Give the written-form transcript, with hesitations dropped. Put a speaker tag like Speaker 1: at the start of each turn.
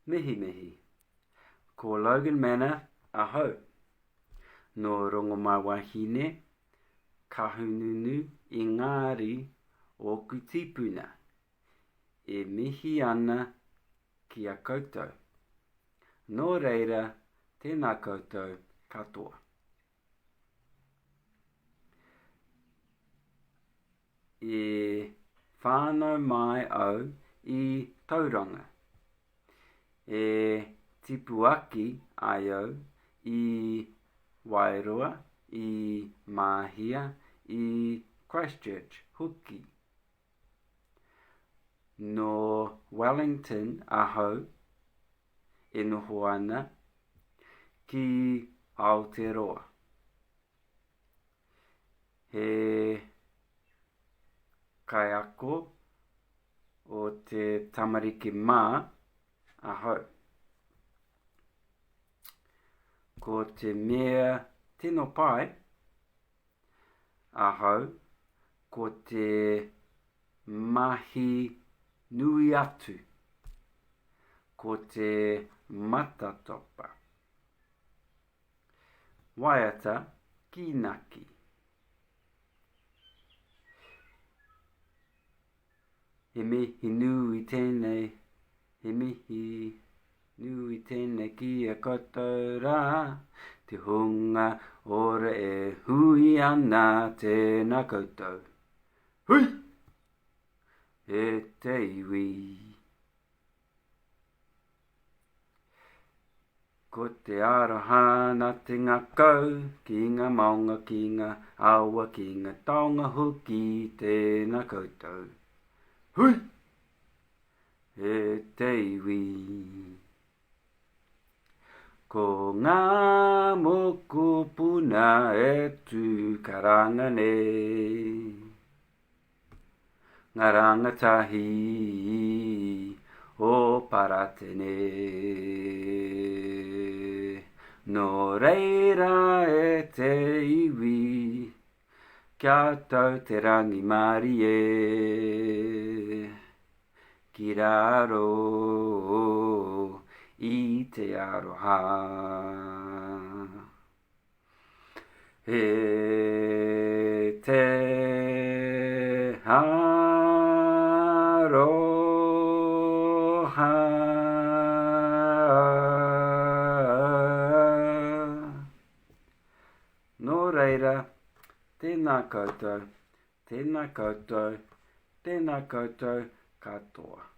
Speaker 1: Mihimihi. Ko Logan Manor ahau. Nō Rongomaiwahine, Kahungunu Ingāri ōku tīpuna. E mihi ana ki a koutou. Nō reira, tēnā koutou katoa. I whānau mai au i Tauranga. E tipu ake ai au i Wairoa, i Māhia, i Christchurch hoki. Nō Wellington ahau e noho ana, ki Aotearoa. He kaiako o te tamariki mā ahau. Ko te mea tino pai ahau ko te mahi nui atu, ko te matatopa. Waiata kīnaki. He mihi nui tēnei, he mihi nui tēnei ki a koutou rā, te hunga ora e hui ana, tēnā koutou. Hui! E te iwi. Ko te aroha na te ngakau, ki nga maunga, ki nga awa, ki nga taonga hoki, tena koutou. Hui! E te iwi. Ko nga mokopuna e tu karanga nei. Ngā rangatahi o Paratene. Nō reira e te iwi, kia tau te rangimārie ki raro i te aroha. E te aroha. Nō reira, tēnā koutou, tēnā koutou, tēnā koutou katoa.